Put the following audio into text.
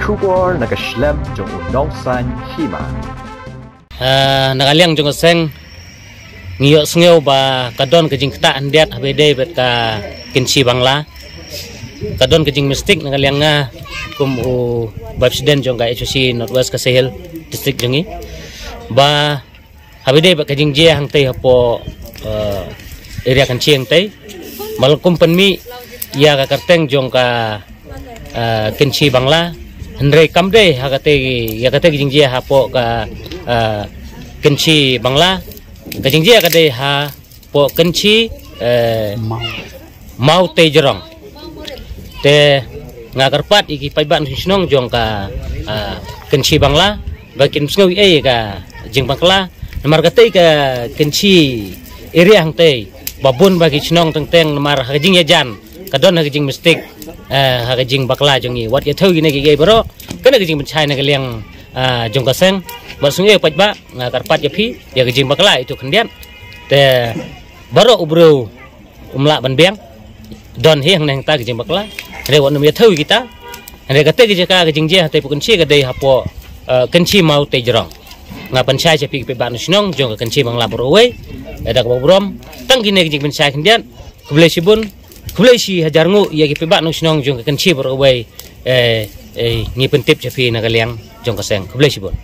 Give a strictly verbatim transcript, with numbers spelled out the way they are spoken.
Khubor na ka shlem jong u nongsan hima. Ah, na ka liang jong ka seng ngi ïohsngew ba ka don ka jingktah khyndiat haba ïadei bad ka Kynshi Bangla. Ka don ka jingmistake na ka liang nga kum u Vice President jong ka H O C North West Khasi Hills District jong ngi. Ba haba ïadei bad ka jingjia hangtei hapoh, eh, area Kynshi hangtei. Ba la kum pynmih ïa ka kyrteng jong ka, eh, Kynshi Bangla. Hynrei kam dei ha katei, ïa katei ka jingjia hapoh ka, eh, Kynshi Bangla. Ka jingjia ka dei hapoh Kynshi, eh, Mawtei Jrong. Te nga kyrpad ïa ki paidbah nongshong shnong jong ka, ah, Kynshi Bangla ba kin sngew ei ka jingbakla. Namar katei ka Kynshi area hangtei ba bun ba ki shnong teng teng namar ha ka jingïajan ka don ha ka jingmistake, eh, ha ka jingbakla jong ngi. Wat ïa thew ïa kine kiei baroh. Kane ka jingpynshai na ka liang, ah, jong ka seng. Bad sngew ei paidbah, nga kyrpad ïa phi ïa ka jingbakla ïa tu khyndiat. Te baroh u briew um lah ban biang. Don hi hangne hangta ka jingbakla. Hynrei wat nym ïa thew ïa kita. Hynrei katei ka jaka ka jingjia hatei hapoh Kynshi ka dei hapoh, eh, Kynshi Mawtei Jrong. Nga pynshai sha phi ki paidbah nongshong shnong jong ka Kynshi Bangla baroh kawei. Eh, da kaba burom tang kine ka jingpynshai khyndiat. Khublei shibun. Khublei shi hajar nguh ïa ki paidbah nongshong shnong jong ka Kynshi baroh kawei. Eh, eh, ngi pyntip sha phi na ka liang jong ka seng. Khublei shibun.